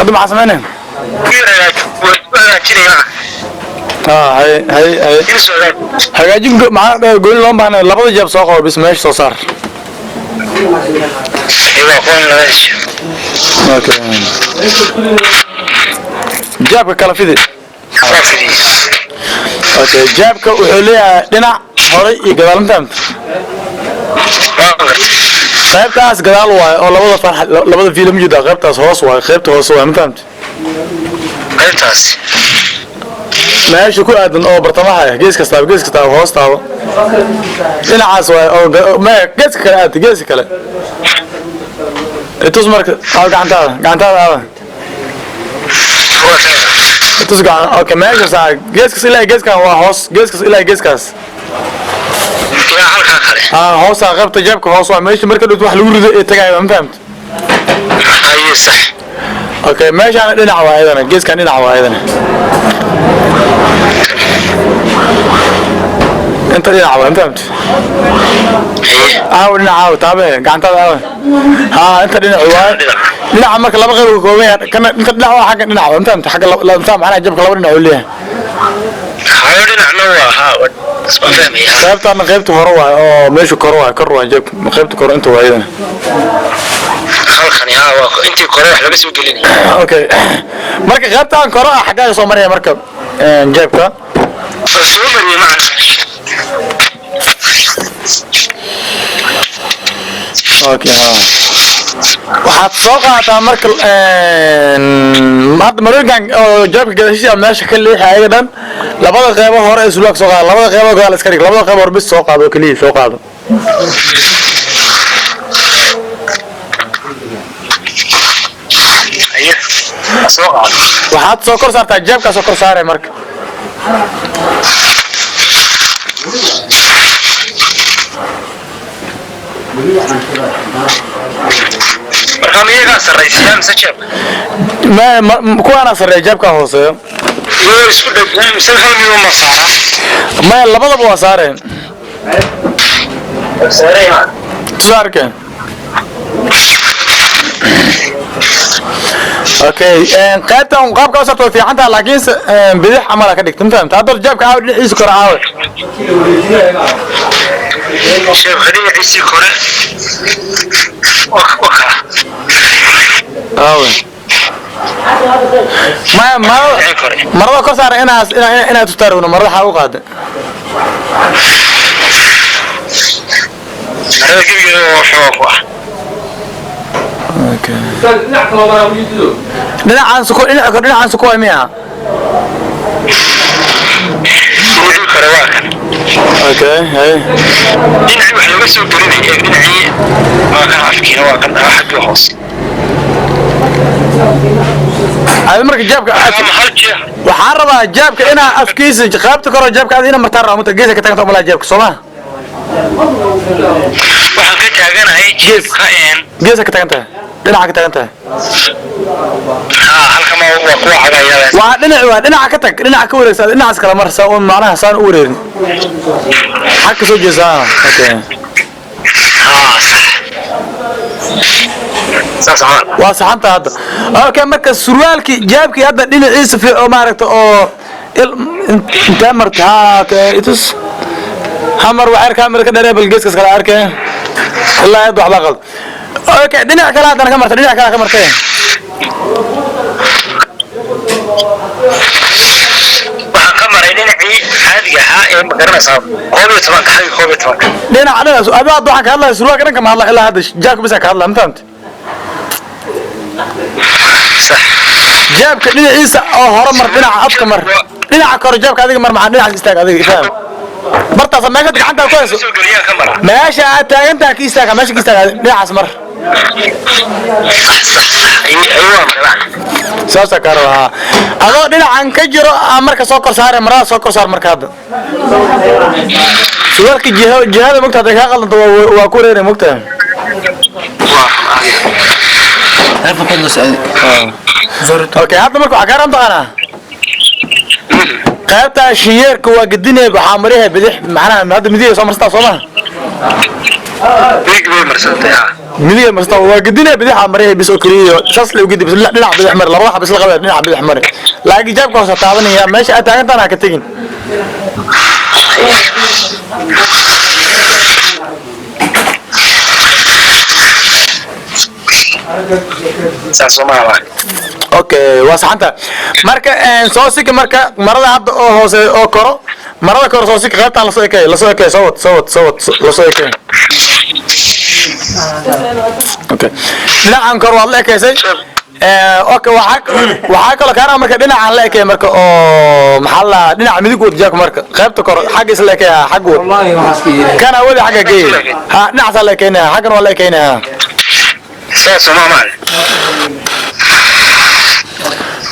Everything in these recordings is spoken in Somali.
Hadda maxaa sameynaya? Hagaajinaya. Hay hay hay. Hagaajin maxaa gooni loo baahna, labada jeeb soo qabo bis, meesha soo saar. Okay, jaabka kala fidi. Okay, jaabka wuxuu leeyahay dhinac horay iyo gadaal, ma fahamta? Qaybtaas gadaal waaye oo labada farx, labada fiilo ma jeedaa? Qaybtaas hoos waaye, qaybta hoose waaye, ma fahamta? Qaybtaas. Meesha ku aadan oo bartamaha ah, gees kastaaba, gees kastaaba hoos taabo, dhinacaas waaye oo geeska kale aad, geeska kale itus. Marka aaw gacantaada, gacantaada aawa, itus gacan. Okay, meesha saa geeskas ilaa geeskan waa hoos, geeskas ilaa geeskaas. Ilaa halkaa kale. Hoosa qaybta jeebka hoos waa meesha marka dhigto wax lagu rido ee tagayo, ma fahamta? Haye, sax. Okay, meeshaan dhinac waa ayadana, geeskan dhinac waa ayadana, inta dhinac waa, ma fahamta? Aaw dhinac, aaw taabe gacantaada, aaw. Inta dhinac waa dhinaca. Marka laba qayb uu ka kooban yahay kana, inta dhinac waa, xagga dhinac waa, ma fahamta? Xagga la macnaha jeebka laba dhinac uu leeyahay. Hayo, dhinacna waa haa, waan fahmaya. Qaybtaana qaybta hore waay oo meesha kore waay, kor waay jeebka, qaybta kore inta waa iyadana. Halkani haa, waa intii kore wax laga soo gelinaya. Okay, marka qaybtaan kore ah xaggaa soo maraya marka jeebka? Waa soo mariyey macna. Okay, waxaad soo qaadataa marka hadda marooyinkan oo jeebka gadashiisa meesha ka leexi ayaga dhan. Labada qeybo hore ee surwaalka soo qaada, labada qeybo gadaal iska dhig, labada qeybo hore bis soo qaado oo keliya soo qaado. Haye, soo qaado. Waxaad soo kor saartaa jeebkaa, soo kor saare marka. Marka miyagaa sarraysiyaa mise jeebka? Kuwaana sarreeya, jeebkaa hooseeyo. Iyagoo isku dhow mise hal mid uma saaraa? Maya, labadaba waa saareen. Saarey. Tusaarke. Okay, qaybtan qaabka u sarto way fiican tahay, laakiinse bidix camal ka dhigta, ma fahamta? Hadda jeebka caawa dhinaciisa kore caawa. Jeebka dhinaciisii kore waa kala. Caawa maya, marada Dhinacii kore. Marada kor saara inaas inaad tustaarowno marada xaa u qaada. Marada gebigeeda waa ku ah. Okay, dhinacaan suko, dhinaca kore, dhinacaan suko waay miya? Dhinacii kore waa kan. Okay, hay. Dhinacii wax laga soo gelinaya eeg, dhinacii waa kan, afkiina waa kan xaggii hoose. Adi marka jeebka Ama hal jeex. Waxaan rabaa jeebka inaa afkiisa qaybta kore jeebka adi ina martaan rabaa muta geeska ka tagto malaa jeebka soo ma? Waxaan ka taaganahay jeebka een. Geeska ka tagan tahay, dhinaca ka tagan tahay. Haa, halka ma waa kuwa cagayada? Waa dhinac, waa dhinaca ka tag, dhinaca ka wareegsa, dhinacaas kala mar saa uun macnaha saan u wareerin, xag ka soo jeesaa. Okay. Haa, sax, saas camal. Waa saxanta hadda. Okay, marka surwaalkii jeebkii hadda dhinaciisa fi oo maaragta oo intee marta? Ha, okay, itus hamar waxyar kaamira ka dheeree, bal geeskas kala arkee. Ilaa hadda waxbaa qalad. Okay, dhinac kale haddana ka marta, dhinac kale ka martay. Waxaan ka maray dhinacii caadiga ahaa ee, ma garanaysaa, 11-ka, xagga 11-ka. Dhinac dhinac adu hadda waxaan ka hadlaya surwaalka dhanka ma hadla ilaa hadda, jaabka bisa ka hadla, ma fahamte? Sax. Jaabka dhinaciisa oo hore mar, dhinaca afka mar, dhinaca kore jaabka adiga mar, maxaa dhinacaas istaag adiga, faham bartaas meesha gacanta ku hayso. Soo geliyaan ka maraa. Meesha aad taagan tahay ka istaaga, meesha ka istaaga, dhinacaas mar. Sax sax sax, ayuu waa maray. Saasaa kaa rabaa adoo dhinacan ka jiro aa marka soo kor saare marada, soo kor saar marka hadda surwaalka jiha jihada mogta hadday kaa qaldanto waa ku wareeraya, mogta? Okay, hadda marka waxaa kaa rabta taqaanaa qaybta shinyeerka waa gedinaya, waxaa mariha bidix, macnaha hadda midiga soo marsataa soo maha? Big bay marsantay, haa. Midiga masta waa gedinaya, bidaxa maray bis oo kaliya, saas la gedi bis, dhinac bidix mari, labada xabis la qabay, dhinac bidix mari, laakiin jaabka hoose taabanaya, meesha aad taagantaan ha ka tegin. Saas oo maaha. Okay, waa saxanta. Marka soo siki marka marada hadda oo hoose oo koro, marada koro soo siki, qaybtaan lasoo ekey, lasoo ekey, soo wad, soo wad, soo wad, lasoo ekey. Okay, dhinacan kor waad la ekeysay. Okay, waxaa kaloo kaana marka dhinacan la ekey marka oo maxaa la dhinaca midig wad jaak marka qaybta kor xagga isla ekey, xagga wad kana wadi xagga geey, ha dhinacaasaa la ekeynaya, xaggan waa la ekeynaya. Saas oo maaha.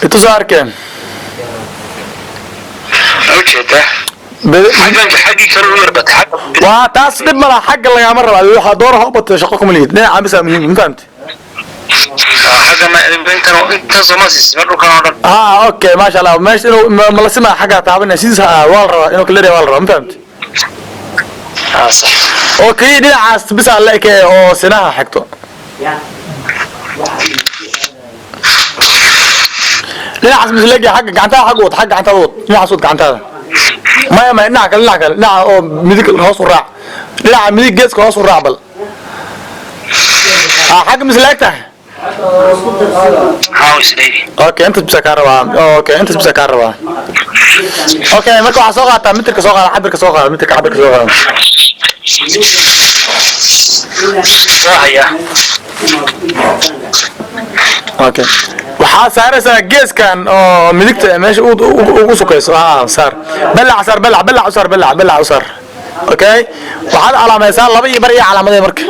Itusoo arkeen. Ujeedaa xaggii kale u yarbatay xagga. Waa taas, dhib malaha, xagga lagaama raba, waxaa door ha u batay, shaqo kuma lihid, dhinaca bisa muhiim, ma fahamti? Xagga ma intan intaasoo ma siisma dhulkan oo dhan. Ha, okay, maasha Allah, meesha inuu malasima xagga taabanaya sidiis waa la rabaa inuu kaleeyahay, waa la rabaa, ma fahamti? Ah, sax. Oo keliya dhinacaas bisa la ekeeya oo sinaha xigto, dhinacaas misleegi, xagga gacantaada, xagga wad, xagga gacantaada wad, dhinacaas wad gacantaada. Maya maya, dhinaca kale, dhinaca kale, dhinaca oo midig hoos u raac, dhinaca midig geeska hoos u raac bal. Ha, xagga misleeg tahay. Haa, isleegi. Okay, intaas bisa kaa rabaa. Okay, intaas bisa kaa rabaa. Okay, marka waxaa soo qaataa mitirka, soo qaada cabirka, soo qaada mitirka, cabirka soo qaada. Waa hayaa. Okay, waxaa saaraysaa geeskan oo midigta meesha ugu sukayso, ha saar, balac saar, balac, balac u saar, balac, balac u saar. Okay, waxaad calaamaysaa 2.5 iyo calaamadee marka.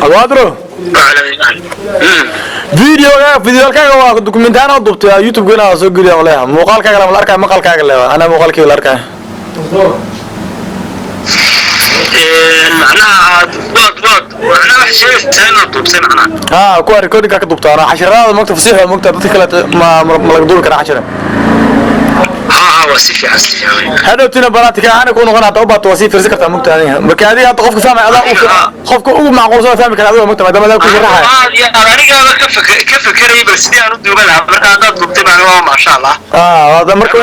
Abaadro videoga, videolkaaga waa dokumentaan oo duubtay YouTube -gana waa soo geliya leeyahay, muuqaalkaaga lama la arkaayo, maqalkaaga leeyahay, anaa muuqaalkayga la arkaayo. Macnaha aad waad waad macnaha wax sheegaysaa inaad duubtay macnaha? Ha, kuwa recordingka ka duubta anaa cashirada mogta, fasiix waa mogta, dadka kale ma laga duubi karaa cashira. Ha, waa si fiican, si fiican. Hadhowtina baraatika ahaan ku noqon hataa u baato, waa sii fiirsan kartaa mogta adiga, marka adiga hadda qofka fahmay adaa u qofka ugu macquulsan fahmi kara adiga mogta, maadaama adaa ku sharaxaya. Aad iyo aad anigaaba ka fekerayay bal sidii aan u duuban lahaa, marka haddaad duubtay baan waa maasha Allah. Ah, marka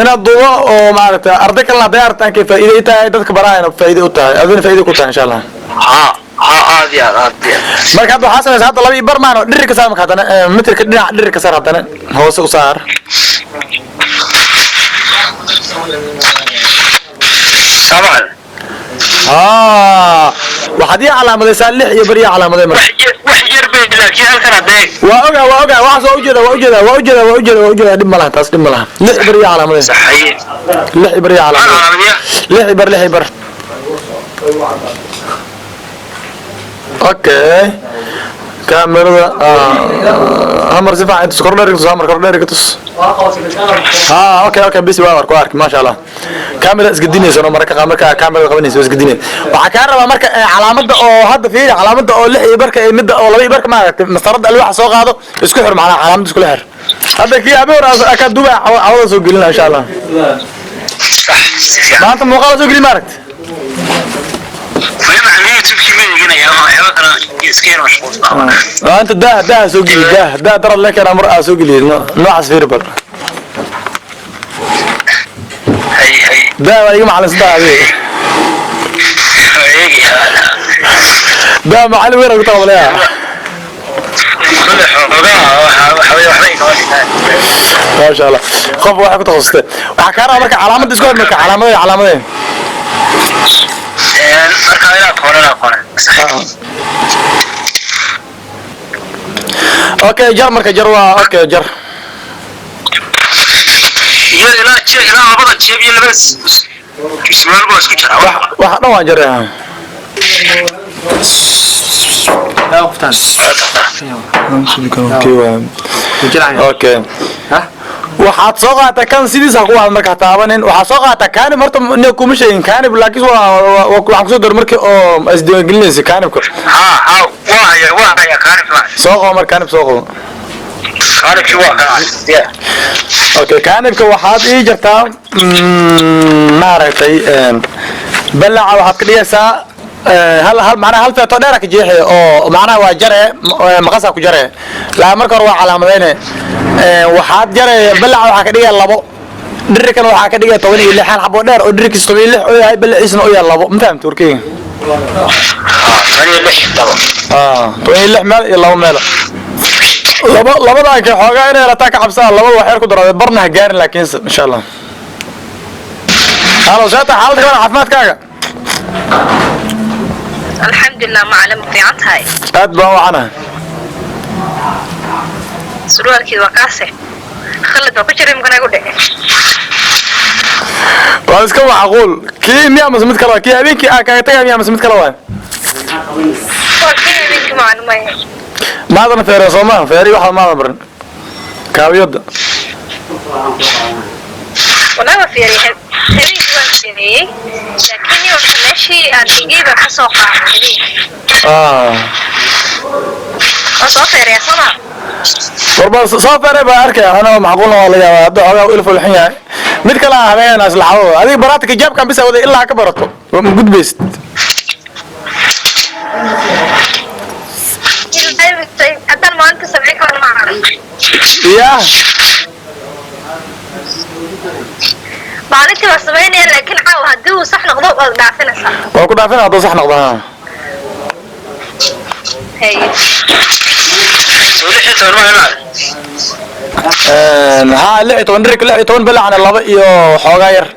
inaad duubo oo maaragtay arday kalena hadday aragtaan kay faa'iido u tahay, dadka barahayna faa'iido u tahay, adina faa'iido ku tahay insha Allah. Ha, aad iyo aad, aad iyo aad. Marka hadda waxaa samaysa hadda 2.5 maano dhirirka saar, marka haddana mitirka dhinaca dhirirka saar, haddana hoose u saar. Sabcan. Ha, waxaad ii calaamadaysaa 6.5 ii calaamaday marka. Wax yar bay laakiin halkan haddee. Waa ogaa, waa ogaa, waxaas waa ujeeda, waa ujeeda, waa ujeeda, waa ujeeda, waa ujeeda, dhib ma laha taas, dhib ma laha. 6.5 ii calaamaday. Saxaye. 6.5 ii maxaan calaamaday. calaamadiya? 6.5, 6.5. Okay, kaamirada hamar si fiican tus, kor dheer tus, hamar kor dheer tus. Ha, okay, okay, bis waa arko, arki, maasha Allah, kaamira isgedinayso no, marka marka kaamirada qabanayso isgedinay. Waxaa kaa rabaa marka calaamadda oo hadda fiiri, calaamadda oo 6.5-ka iyo midda oo 2.5-ka, maaragtay mastarada alwaaxa soo qaado, isku xir, macnaha calaamadda iskula xir. Hadda kii abe hore ka duba cawada soo gelina insha Allah. Sax, si fiican. Maanta muuqaal soo geli, maaragtay. Maya macallin, YouTube-kii ma eeganaya ama waxyaaba kale iska yar mashquulsan. Maanta daah daah soo geli, daah daah darad leekeen mar aa soo geliye noocaas, fiiri bal. Hay hay. Daah waa iga macalin saddex adiga. Waa eegayaa. Daah macalin weyn ku taqabalaya. Kulle xoogaa waxa weeye waxba igama dhigaan. Maasha Allah, qof waxay ku takhasustay. Waxaa kaa rabaa marka calaamadda isku xir, marka calaamadee, calaamadee. Marka ilaa koone, ilaa koone. Okay, jar marka, jar waa okay, jar. Iyo ilaa jeeb, ilaa labada jeeb iyo labada surwaal baa isku jaraa. Wax waxa dhan waan jaray. Okay, waxaad soo qaataa kan sidiisa ku waad marka taabanin, waxaad soo qaataa kaanib horta ne kuma sheegin kaanib, laakiin waa waxaan kusoo dar markii oo isdiiwaangelinaysa kaanibka. Ha ha, waa haya, waa haya kaanib waa. Soo qabo marka kaanib, soo qabo. Kaanibkii waa kaa yeah. Okay, kaanibka waxaad ii jartaa, maaragtay, balaca waxaad ka dhigaysaa hal hal, macnaha hal feeto dheera ka jeexe oo macnaha waa jare, maqasaa ku jare laa. Marka hore waa calaamadeyne. Waxaad jare balaca waxaa ka dhigaya 2, dhirikana waxaa ka dhigaya 16, hal xabo dheer oo dhirikiisa 16 oo yahay, balaciisna oo yahay 2. Ma fahamta warkeyga? 16 2. 16 meel iyo 2 meel. Laba labadan ka xoogaa inay rataa ka cabsaa, labada wax yar ku daro, barna ha gaarin, laakiinse insha Allah. Halo, seeta xaaladda ka waran caafimaadkaaga? Alxamdulilah macalin, ma fiican tahay? Aad baan u wacanahay. Surwaalkii waa kaase, khalad baa ku jira imkana igu dhici. Waa iska macquul. Kii miya mase mid kale waay? Kii habeenkii aa kaaga tagay miya mase mid kale waay? Waa kii habeenkii macalin, maya. Maadan feere soo maha? Feeri waxaa maadan barin kaawiyada. Wallahi waa feeriyey, habeenkii waan feeriyey, laakiin horta meeshii aan dhigay baan ka soo qaaday habeenkii. Waa soo feereya soo ma? Warba soo feere baa arkaya ana, macquulna waa laga yaabaa. Hadda xoogaa ilfo lixin yahay, mid kale aan habeenayna isla xawada. Adiga baraata kijaabkan bisa waday ilaa ka barato ma gudbaysid. Haddaan maalinta sabcin karo macalin. Ya. Maalintii waa samaynaya, laakiin caawa haddii uu sax noqdo waad dhaafinaysaa. Waa ku dhaafina hadduu sax noqdo, ha. Haye. Soo 16 maaha macalin? Ha, 16 dhirik, 16, balacana 2 iyo xoogaa yar.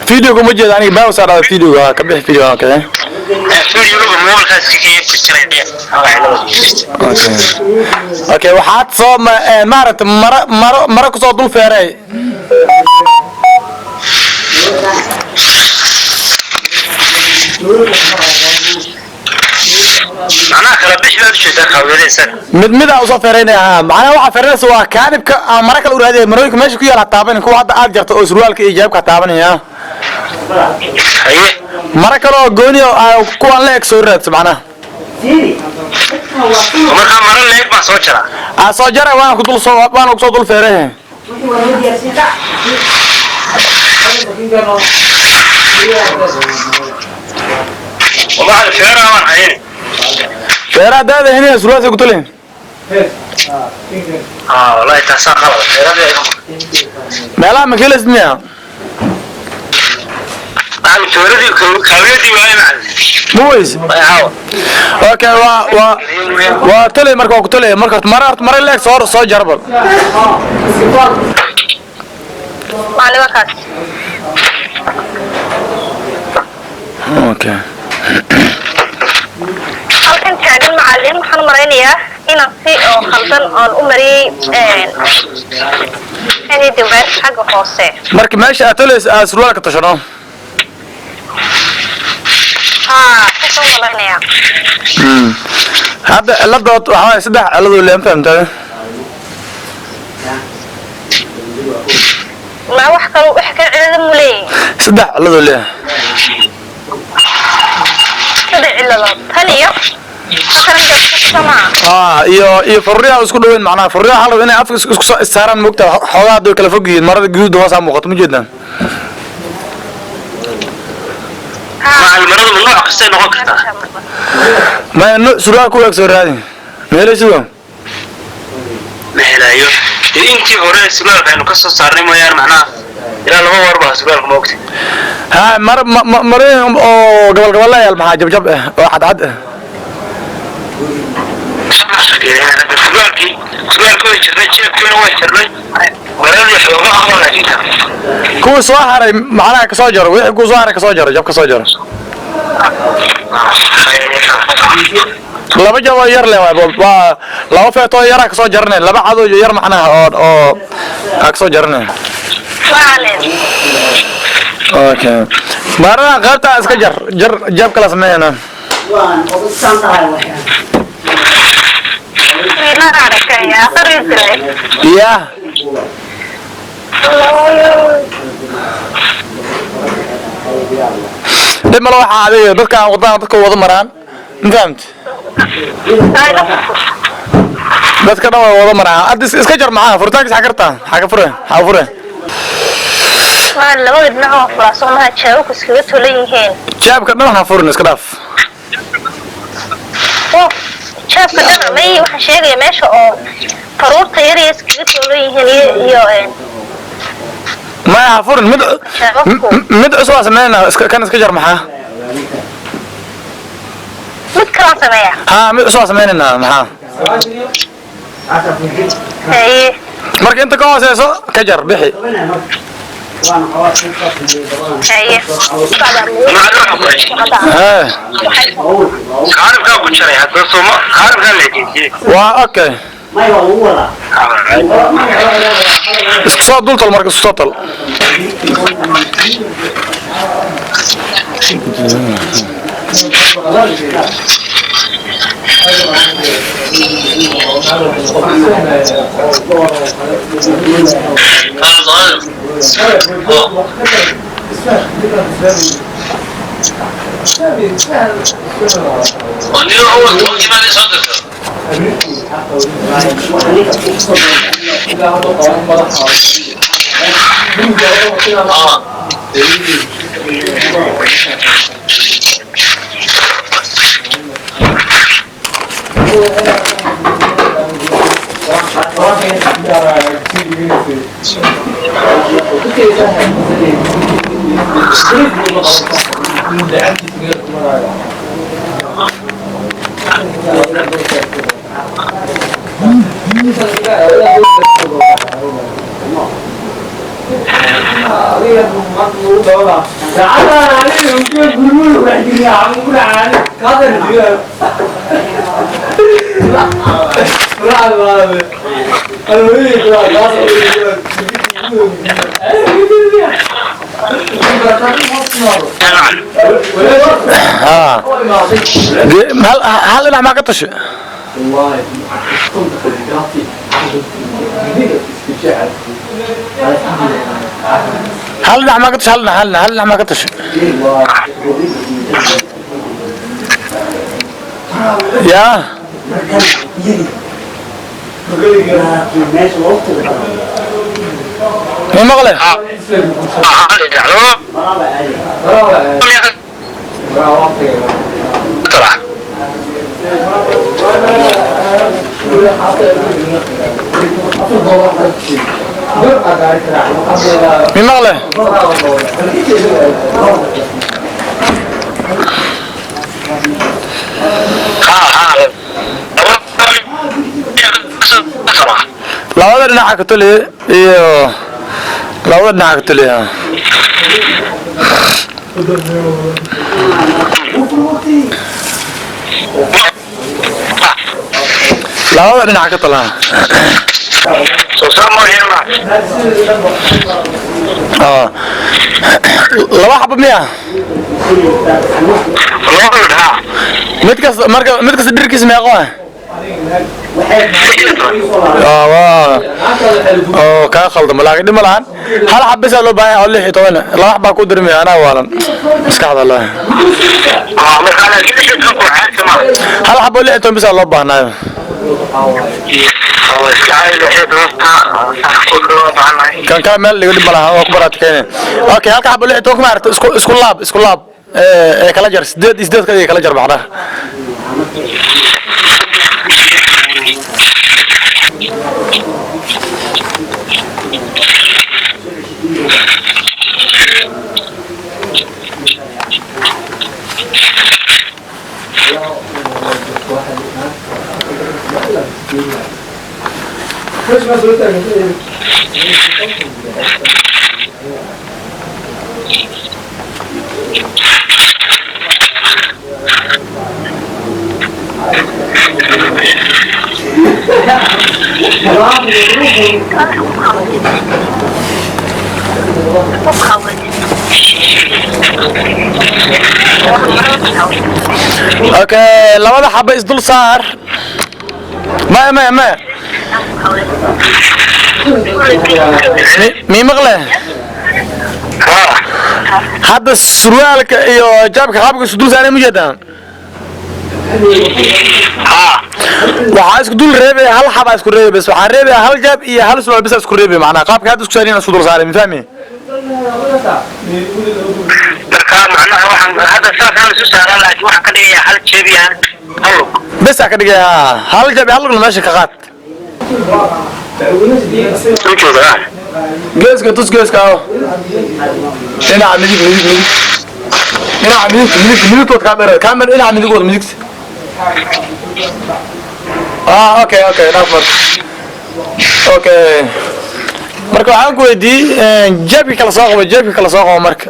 Videoga ma jeeda aniga, baa saa dhada videoga, ha ka bixi video. Okay. Videoga mobilkaas ka jiraya. Okay, waxaad soo maaragtay maro maro maro kusoo dul feeray. Macnaha kala bixi baad ujeedaa kaawiyada isaga. Mid mid aa usoo feeraynaya, ha. Macnaha waxaa feeraynaysa waa kaanibka aan maro kale u raadiyay. Marooyinka meesha ku yaal ha taabanin, kuwa hadda aad jarto oo surwaalka iyo jaabka ha taabanaya. Haye. Maro kale oo gooni oo aa kuwaan la eg soo raadso macnaha. Markaa maro leeg baan soo jaraa. Aa soo jara, waana ku dul soo, waana kusoo dul feeray. Macalin, feeraha waan hayni. Feeraha daada hinaya surwaalka ku tulin. Wallahi taasaa qalada feeradii ay. Meelaha ma keelaysid miya? Macalin, feeradii kaawiyadii waaye macalin. Ma weyse? Way caawa. Okay, waa tolay marka, waa ku tolay marka. Horta maro, horta maro leeg soo soo jara bal. Macalin, waa kaas. Okay. Halkan taagan macalin, waxaan u malaynayaa inaan si oo khaldan oon u mariyey inay dawaan xagga hoose. Marka meesha aad tolaysa aad surwaalka tashano. Haa, kasoo malaynayaa. Hadda ciladood waxaa waaye saddex ciladoo leen, fahamtaa? Ma wax kale, wax kale cilada mu leeyahay? Saddex ciladoo leeyahay. Saddex ciladood, tan iyo halkan maa? Iyo faruuryaha isku dhaweyn. Macnaha faruuryaha waxaa la rabaa inay afka isku soo issaaraan, moogta xoogaa hadday kala fog yihiin, marada guduuda hoosaa muuqato, ma jeedaan? Macalin, maradu ma nooc kastay noqon kartaa? Maya, no surwaal ku eeg soo raadi meelaysido. Ma helayo dee, intii hore surwaalka aynu ka soo saarnay mooyaane. Macnaha ilaa laba war baa surwaalka, ma ogtay? Ha, mar marooyin oo gobol gobol yaal, maxaa jabjab ah oo cadcad ah. Surwaalkii, surwaalkii way jirnay, jeebkiina way jirnay, maradii xooga ah baa laakiin Kuwii soo haray macnaha kasoo jaro, wixii kuu soo haray kasoo jaro, jab kasoo jaro. Laba jab oo yar leh waay, waa laba feetoo yaraa kasoo jaranay, laba cadoo yar macnaha oo aa kasoo jaranay. Macalin. Okay, maaradan qaybta iska jar jar, jab kala sameeyana. Wiilaan aragtay akhri jiray. Ya. Dhib male, waxaa adiga dadka aan wadaan, dadka wada maraan, ma fahamti? Ay, la fur. Dadka dhan way wada maraan. Hadda iska jar. Maxaa furitaankiis xaa kartaa? Xaa ka fure? Xaa fure? Waa labada dhinac oo furaa, soo maha? Jaababku iskaga tolan yihiin. Jaabka dhan ha furin, iska dhaaf. Oo jaabka dhan may, waxaan sheegaya meesha oo faruurta yar yar iskaga tolan yihiin iyo Maya, ha furin mid. Jaababku. Mid cusub aa sameynaa. Iska kan iska jar, maxaa? Mid kalaan sameeya. Ha, mid cusub aa sameynaynaa, maxaa? Haye. Marka inta ka hooseyso ka jar, bixi. Haye. Hee. Kaaribkaa ku jaray hadda, sooma? Kaaribkaa la ekeysiyey. Waa okay, isku soo dul tol. Marka isku soo tol. Ha. Hal dhinac maa ka tashay? Hal dhinac maa ka tashay? Hal dhinac, hal dhinac, hal dhinac maa ka tashay? Yaa ma maqle? Hal dhinac laba miyaa ka tala? Mi maqle? Ha ha, laba miyaa ka tala? Labada dhinaca ka toli iyo labada dhinaca ka toli, ha. Labada dhinaca ka tala. Soo saar mooyeen ma. Laba xabo miya? Laba dhinac. Mid kasta marka, mid kasta dhirkiisa meeqo ah? Waa oo kaa khaldamo, laakiin dhib ma lahan. Hal xab bisaa loo baahan yahay oo 16. Laba xab baa ku dirmaya, anaa waalan maskaxda lah. Marka laakiin 16 ku caadi ma. Hal xab oo 16 bisaa loo baahnaayo. Oo iska caadi 16 ku loo baahnay. Kan kale meel dhigo, dhib ma lahan, waa ku baraatikeene. Okay, halka xab oo 16 kuma aragto, isku laab, isku laab, ee kala jar, sideed iyo sideed ka dhig, kala jar macnaha. Okay, labada xaba isdul saar. Maya, maya, maya. Mi maqle? Ha. Hadda surwaalka iyo jaabka qaabka isku dul saaray ma jeedaan? Haa. Waxaa isku dul reebaya hal xabaa isku reebay bas. Waxaa reebaya hal jaab iyo hal surwaal bas isku reebay, macnaha qaabka hadda isku saarayna isku dul saaray, ma fahmi? Marka macnaha waxaan hadda saasaan isu saaraa, laakiin waxaan ka dhigayaa hal jeeb iyo hal lug. Bes aa ka dhigaya hal jaab iyo hal lugna meesha ka qaad. U joogaa. Geeska tus, geeska aw, dhinaca midig, midig, midig, dhinaca midig, midig, midigtood kaamera, kaamera dhinaca midigood, midigta. Ah, okay, dhaaf. Marka okay, marka waxaan ku weydiiyey jeebka kala soo qabo, jeebka kala soo qabo. Marka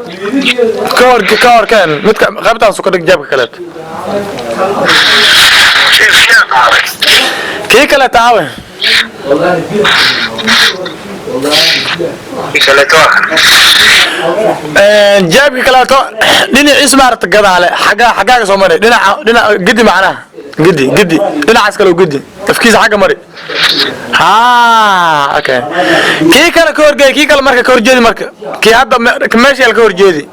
ka hor keen midka qaybtaan su ka dhig jeebka kaleeto. Jeebkiyaan qaaday. Kii kaleeto aawe? Kii kaleeto waa kan. Jeebka kaleeto dhinaciis maarata gadaale xaggaa, xaggaaga soo mari, dhinaca, dhinaca gedi, macnaha gedi, gedi dhinacaas kale gedi, afkiisa xagga mari. Ha, okay, kii kale ka horgeey, kii kale marka ka horjeedi, marka kii hadda meesha yaal ka horjeedi.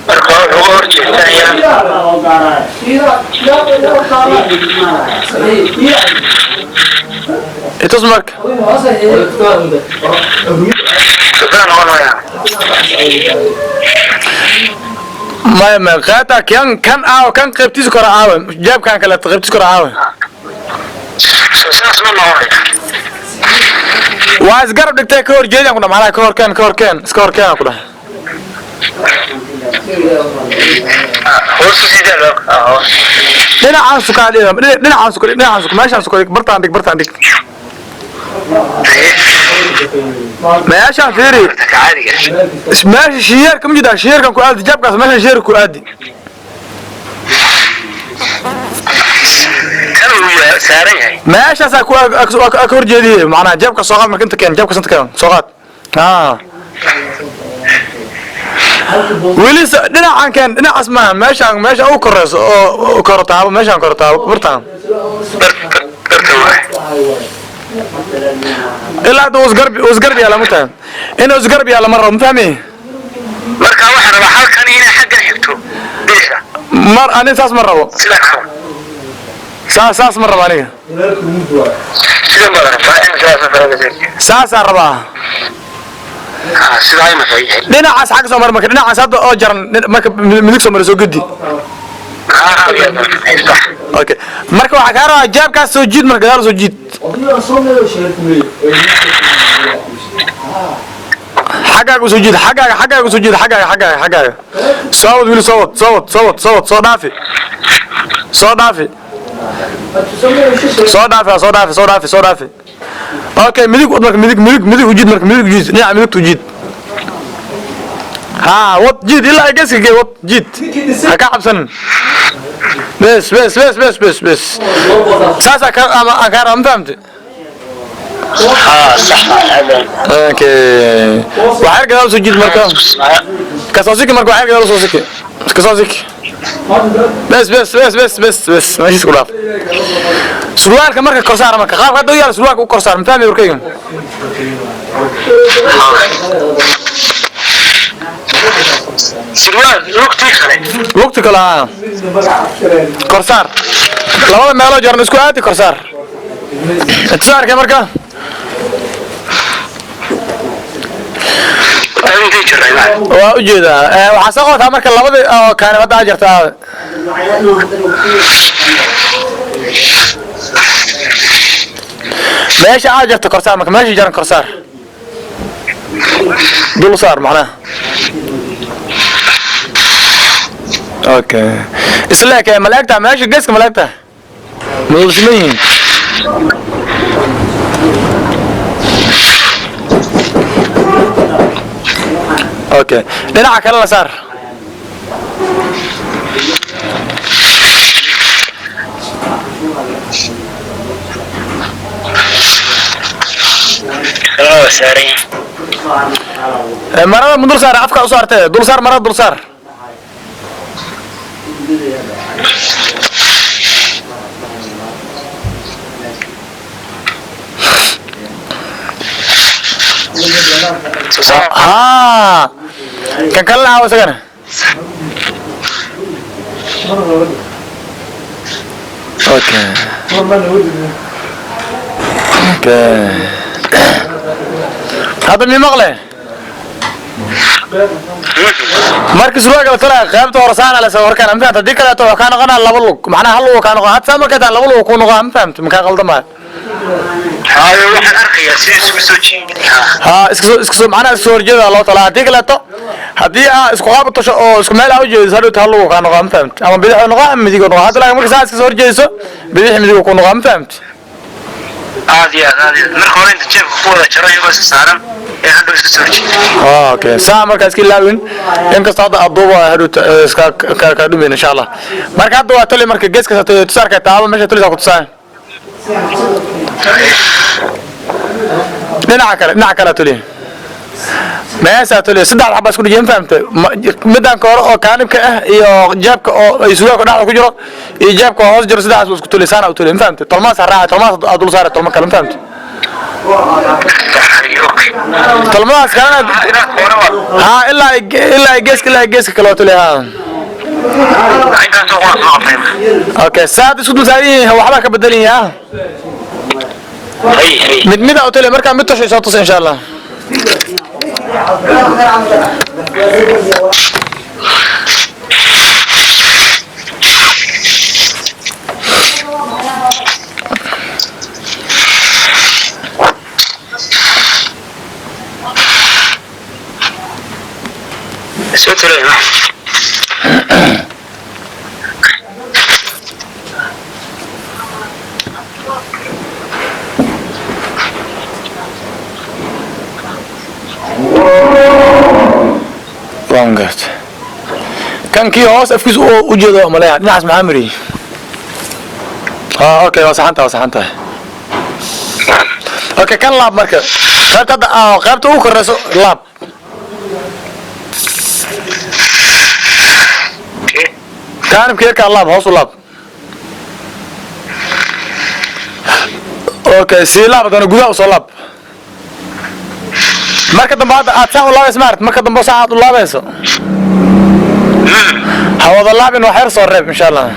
Marka wuxuu uga horjeestanayaa. Itus marka. Sidee noqonayaa? Maya, maya, qaata kan, kan aawe, kan qaybtiisa kore aawe, jeebkan kaleeto qaybtiisa kore aawe? Soo saas ma noqonaya? Waa isgarab dhigtay, ka horjeedi aan ku dhaha, macnaha ka horkeen, ka horkeen, iska horkeen aan ku dhaha. Hoos u sidee loo hoos? Dhinacaan sukaa, dhinacaan suka, dhinacaan suka, meeshaan suka, bartaan dhig, bartaan dhig, meeshaan fiiri. Caadiga. Meesha shiyeerka ma jidaa? Shiyeerkan ku aadi jaabkaas, meeshaan shiyeerka ku aadi. Kan uu saaran yahay. Meeshaasaa ku ka horjeediye, macnaha jeebka soo qaad. Marka inta keen, jeebkaas inta keen, soo qaad. Ah, weli dhinacan keen, dhinacaas maaha, meeshaan, meesha u koreyso oo koro taabo, meeshaan koro taabo, bartaan. Bartan waay. Ilaa hadda usgarbi, usgarbi yaala ma tahay inuu isgarab yaala ma rabo, ma fahmi? Marka waxaan rabaa halkan inay xaggan xigto bidixda. Mar ani saas ma rabo. Sidaa ka rabo. Saas, saas ma rabo aniga. Sidan baad rabtaa in sidaas farada. Saasaan rabaa. Ha, sidaa ima yahay. Dhinacaas xagga soo mari marka, dhinacaas hadda oo jaran marka midig soo mari, soo gedi. Ha, sax. Okay, marka waxaa kaa rabaa jaabkaas soo jiid, marka gadaal soo jiid, xaggaaga usoo jiid, xaggaaga, xaggaaga usoo jiid, xaggaaga, xaggaaga, xaggaaga soo wad wili, soo wad, soo wad, soo wad, soo wad, soo dhaafi, soo dhaafi, soo dhaafi, soo dhaafi, soo dhaafi, soo dhaafi. Okay, midig wad marka, midig, midig, midig ujiid marka, midig ujiid, dhinaca midigta ujiid. Ha, wad, jiid ilaa ay geeska gee, wad, jiid, ha ka cabsanin. Bes, bes, bes, bes, bes, bes, saasaa ka ama aan kaa rabaa, ma fahamte? Ha, sax. Okay, waxyar gadaal soo jiid marka, kasoo siki marka, waxyar gadaal soo siki, kasoo siki. Bes, bes, bes, bes, bes, bes, meeshiis ku dhaaf. Surwaalka marka korsaar, marka qaabka hadda u yaala surwaalka u korsaar, ma fahmi warkayga? Surwaal lugtii kale. Lugti kale haa korsaar, labada meeloo jaran isku aadi, korsaar inta marka. Intii jiray. Waa ujeedaa. Waxaa soo qabataa marka labadii oo kaani hadda aad jarta aawe? Meesha aad jarto korsaar marka, meesha jaran korsaar, dul saar macnaha. Okay, isla eke ma laegtaha meesha geeska, ma laegtaha, ma dulsiman yihiin? Okay, dhinaca kale la saar. Kalena waa saaran yahay. Marada ma dul saar? Afka u saartee, dul saar marada, dul saar. Haa, kan kalena aawo isagana. Okay, okay, hadda mi maqle? Markii surwaalka la tolaya, qaybta hore saana la soo horkaan, ma fahamta? Haddii kaleeto wuxuu kaa noqonaa laba lug, macnaha hal lug kaa noqon. Hadda saa markay tahay laba lug kuu noqon, ma fahamta? Makaa qaldamaya? Hayo, waxaan arkayaa sida isugu soo jiiday. Haa, iska soo macnaha iska soo horjeeda loo talaa. Haddii kaleeto, haddii aa isku qaab u tasho oo isku meel aa u jeediso, hadhowta hal lug kaa noqon, ma fahamta? Ama bidix noqon ama midig noqon. Hadda laakiin marka saa iska soo horjeediso, bidix midig ku noqon, ma fahamta? Aad iyo aad, aad iyo aad. Marka hore inta jeebka ku wada jaro iyagoo iska saaran ee hadhow iska soo horjeeday. Ah, okay, saa markaa iska ilaawin, inkastoo hadda aad duuba hadhowta iska ka dhumin, insha Allah. Marka hadda waa toli. Marka geeska tusaarka taabo, meesha tolisaa ku tusaaya. Dhinaca kale, dhinaca kale toli, meeshaa toli. Saddex xaba isku dhijin, fahamtay? Midaan ka hore oo kaanibka ah iyo jeebka oo ay surwaalka dhexda ku jiro iyo jeebka oo hoos jiro, saddexdaas waa isku toli, saana u toli, ma fahamtay? Tolmaas ha raaca, tolmaas aad dul saara, tolmo kale, ma fahamtay? Tolmadaas kalena haa, ilaa ay geeska, ilaa ay geeska kale oo toli, haa. Intaasoo qura soo qabtay. Okay, saad isku dul saaran yihiin, waxbaa ka bedelan yahay, ah. Hay hay. Mid mid aa u toli. Markaa mid tosho soo tusa, insha Allah. Soo tolay ma. Waan gartay. Kan kii hoos afkiisa u ujeedo maleeya, dhinacaas maxaa mariyey? Ha, okay, waa saxan tahay, waa saxan tahay. Okay, kan laab. Marka qaybta hadda qaybta ugu koreyso laab. Kaanibka yarkaa laab, hoos u laab. Okay, sii laab haddana, gudaha usoo laab. Marka dambe hadda aad saa u laabayso, maaragt, marka dambe saa aad u laabayso, ha wada laabin, wax yar soo reeb, insha Allah.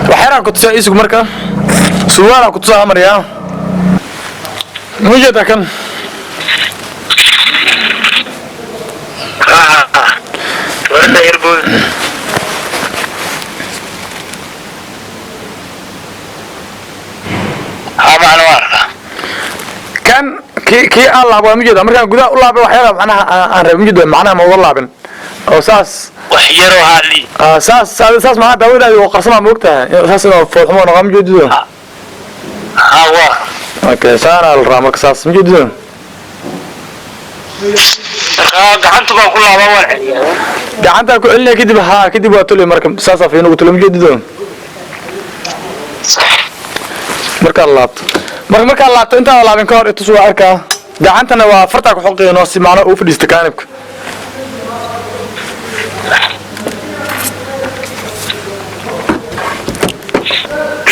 Wax yaraan ku tusaa, isug. Marka surwaalaan ku tusaa amariyaa, mujeedaa kan? Warada yarbood. Haa, macna waa arkaa. Kan kii aan laabo waa mujeeda. Markaan gudaha u laabay, wax yara macnaha aan reeb, mujeeda, macnaha ma uga laabin oo saas. Wax yaroo haali. Saas saas saas macnaha daawadaadi oo qarsamaa, ma ogtahay? Saas inuu foolxumo noqon, mujeedido? Haa, waa. Okay, saana la rabaa marka, saas mujeedido? Markaa gacanta baan ku laabaa, waan celiyaa. Gacantaa ku celinaya, kadib haa, kadib waa tuli. Marka saasaa fiinugu tuli, mujeedido? Markaad laabto, marka markaad laabto, intaada laabin ka hor itus, waa arkaa. Gacantana waa fartaa ku xoqiyno si macno ugu fadhiista kaanibka.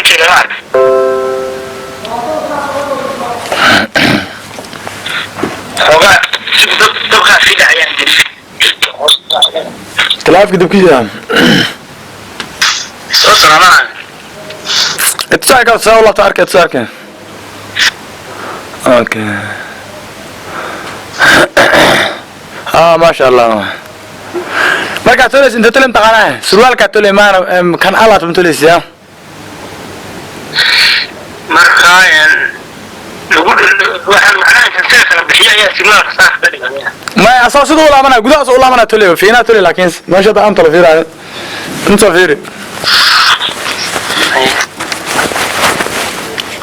Ujeeda ma arka. Xoogaa dabkaa sii dhacayaan gelin. Talaafka dabkiisa. Soo salaamanaya. Itus arkaa, saa u laabta, arka, itus, arka. Okay, ah, maasha Allah. Markaad tolaysa, inta tolin taqaanaa? Surwaalkaa tolay maana kan alaad ma tolaysa ya? Markaa lagu waxaan macnaha intaan kala bixiyo ayaa signaalka saas ka dhiganaya. Maya, asoo siduu u laabanaya, gudaha soo u laabanaya tolay, fiinaa tolay. Laakiin meesha hadda aan tolo fiiraayo, inta fiiri,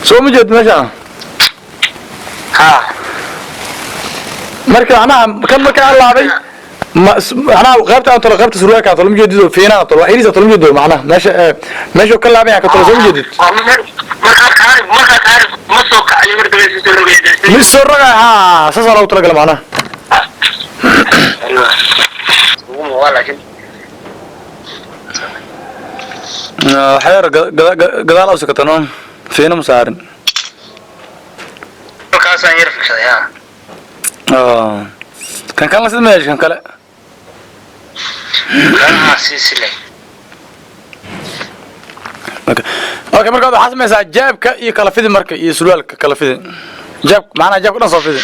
soo ma jeed meesha? Haa. Marka macnaha kan marka aan laabay ma macnaha qaybta aan tolo, qaybta surwaalka aan tolo, ma jeedido? Fiinaa tolo, wax yariis tolo, ma jeedido? Macnaha meesha meesha ka laabaya ka tolo, soo ma jeedid? Markaa kaarib ma soo kacayo, mar dambe soo rogaysa. Mid soo rogaya, haa, saasaa loogu talagala macnaha. Ugu muuqaa laakiin. Waxyar gadaal u sikatano. Fiino ma saarin. Halkaasaan yar fikshaday, ha. Oh. Kan kalena sida ma yeeshay kan kale? Kanaha sii sile. Okay, marka waxaa samaysaa jeebka iyo kala fidi marka iyo surwaalka kala fidi. Jeeb macnaha jeebka dhan soo fidi.